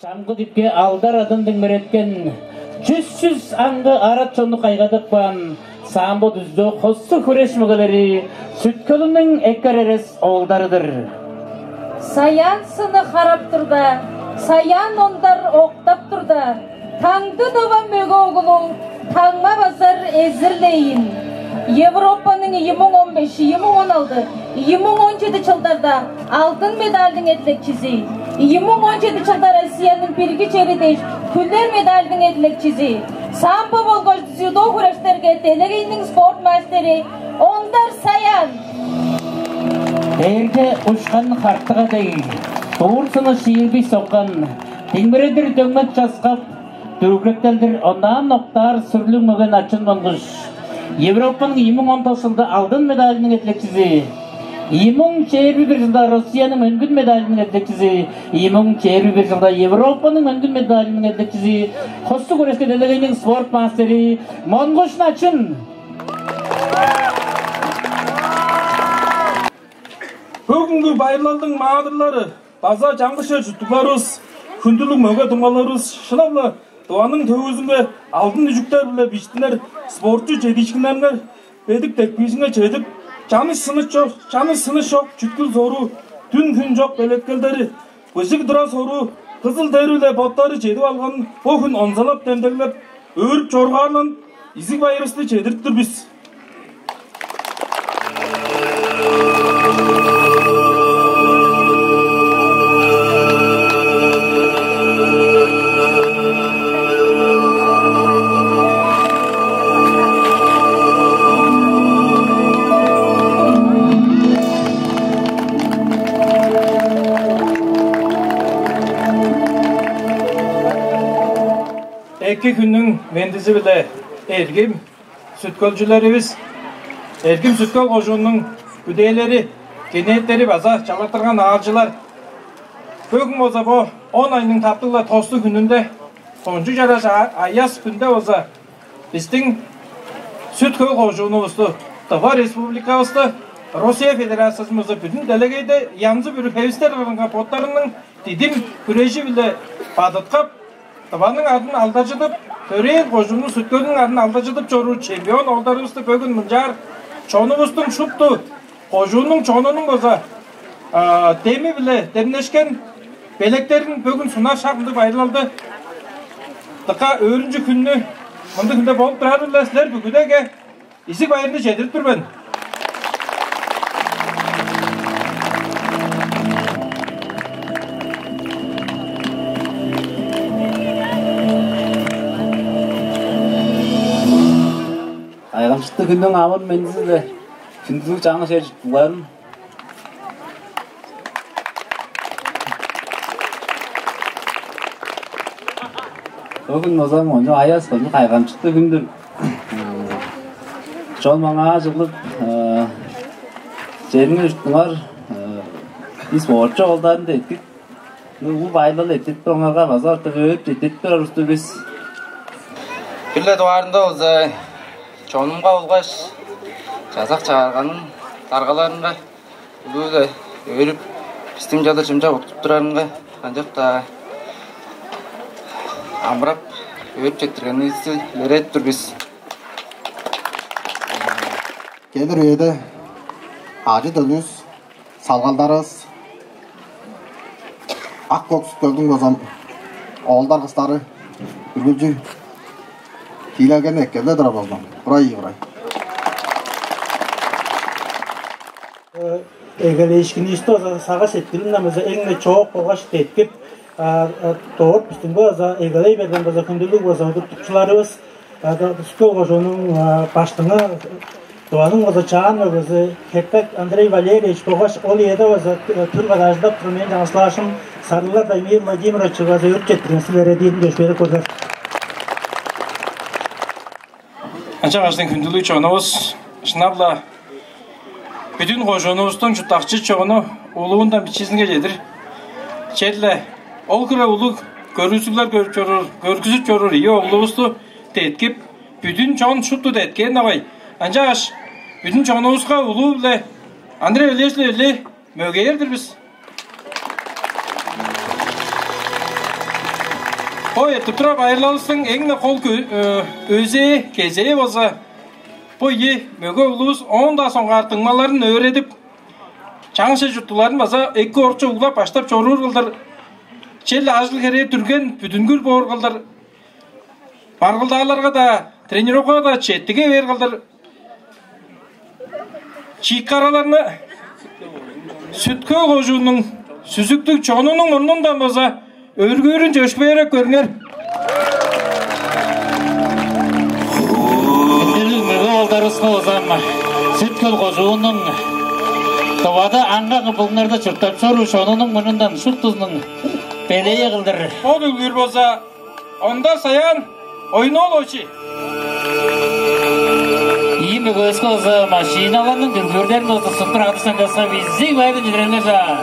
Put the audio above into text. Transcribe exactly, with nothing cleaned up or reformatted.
Чамгы дипке алдар адын диңмиреткен, чүс-чүс аңгы арат чонну кайгадып каан самбо, дүзү, хостуг хүреш мөгелери Сүт-Хөлүнүң эккер эрес оолдары-дыр. Саян сыны харап турда, Саян ондар октап турда, Таңды-Тыва мөге оглу таңма базар эзирлейн. Европаның ийи муң он беш, ийи муң он алды, ийи муң он чеди чылдарда алдын медальдың эдилекчизи, ийи муң он чеди чылда Россияның бирги чери дээш хүлер медальдың эдилекчизи, самбо болгаш дзюдо хүрештерге делегейниң спорт мастери Ондар Саян. Дээрге ушкан хартыга дег, дуур сыны шиирби соккан, диңмиредир дөңмек часкап, дүргүректелдир онаан октаар сүрлүг мөге Начын Монгуш, Европаның ийи муң он тос чылда алдын медалының эдилекчизи, ийи муң чээрби бир чылда Россияның мөңгүн медалының эдилекчизи, ийи муң чээрби бир чылда Европаның мөңгүн медалының эдилекчизи, хостуг хүрешке делегейниң спорт мастери Монгуш Начын. Бөгүнгү байырлалдың маадырлары база чаңгыс чер чурттугларывыс, хүндүлүг мөге дуңмаларывыс, шынап-ла Тываның төвүзүнге алдын үжүктер-биле бижиттинер спортчу чедиишкиннеринге, бедик деткиижинге чедип, чаныш-сыныш чок, чаныш-сыныш чок чүткүл-соруу, дүн-хүн чок белеткелдери, быжыг тура-соруу, кызыл дер-биле боттары чедип алганын бо хүн онзалап демдеглеп, өөрүп чоргаарлан, изиг байырывысты чедирип тур бис. Эки хүннүң мендизи-биле, эргим сүткөлчүлеривис, эргим Сүт-Хөл кожууннуң бүдээлери, кенээттери база чалаттырган аалчылар. Бөгүн болза бо он айның таптыг-ла тостуг хүнүнде, кончуг чараш а-, аяс хүнде болза, бистиң Сүт-Хөл кожуунувусту, Тыва Республикавысты, Россия Федерациязын болза, бүдүн делегейде янзы-бүрү хевистер кырынга боттарының дидим хүрежи-биле бадыткап, Тываның адын алдаржыдып, төрээн кожуунну, Сүт-Хөлдүң адын алдаржыдып чоруур чемпион оолдарывысты бөгүн мынчаар чонувустуң шупту, кожууннуң чонунуң болза, а, деми-биле демнешкен белектерин бөгүн сунар шак мындыг байырлалды, дыка өөрүнчүг хүннү мындыг хүнде болуп турары-биле силер бүгүдеге изиг байырны чедирип тур мен. Кайгамчыктыг хүннүң амыр-мендизи-биле, хүндүлүг чаңгыс чер чурттугларым. Бөгүн болза кончуг аяс, кончуг кайгамчыктыг хүн-дүр. Чон маңаа чыглып, э, чериңер, чуртуңар, э, бис спортчу оолдарын деткип, бо улуг байырлал эрттирип турарыңарга база артык өөрүп четтирип турар улус-тур бис. Бир-ле дугаарында болза, чонумга болгаш чазак-чагырганың даргаларынга улуу-биле өөрүп, бистиң чадыр чымчак уткуп турарынга канчап-даа амырап, өөрүп четтиргенивисти илередип тур бис. Келир үеде ажы-төлүвүс, салгалдарывыс Ак-көк Сүт-Хөлдүң база оолдар, кыстары үргүлчү тиилелгени эккелде турар болзун. Курай, курай. Эгелээшкинивисти база сагыш-сеткилинден база эң-не чоок болгаш деткип, дорт бистиң база эгелей берген база хүндүлүг база удуртукчуларывыс, Сүт-Хөл кожууннуң баштыңы, Тываның база чаан мөгези Хертек Андрей Валерьевич болгаш ол үеде база түр када ажылдап турган мээң чаңгыс класчым Сарыглар Дамир Владимирович база өөрүп четтирген силерге диирин көшпедип көрдүр. Ынчангаш, хүндүлүг чонувус, шынап-ла, бүдүн кожуунувустуң чурттакчы чону улуундан бичизинге чедир черле ол хире улуг көргүзүглер көрүп чоруур, көргүзүп чоруур ийи оглувусту деткип, бүдүн чон шупту деткээн-даа бай. Ынчангаш бүдүн чонувуска улуу-биле Андрей Валерьевич-биле мөгеер-дир бис. Бо эртип турар байырлалывыстың эң-не кол өзээ, кезээ болза, бо ийи мөге улус оон-даа соңгаар дуңмаларын өөредип, чаңгыс чер-чурттугларын база эки орукче углап-баштап чоруур кылдыр, черле ажыл-херээ дүрген бүдүнгүл боор кылдыр, баргылдааларга-даа, тренировкага-даа четтиге бээр кылдыр, чиик-караларны Сүт-Хөл кожууннуң сүзүктүг чонунуң мурнундан база өргүүрүн чөпшээреп көрүңер. Хүндүлүг мөге оолдарывыска база ам Сүт-Хөл кожууннуң Тывада аңгы-аңгы булуңнарда чурттап чоруур чонунуң мурнундан шуптузунуң белээ кылдыр. Бо дүлгүүр болза Ондар Саян Ойноолович. Ийи мөгевиске база машиналарның дүлгүүрлерин база суптур адыштан каска бизиг байырдан чедиреңер чаа.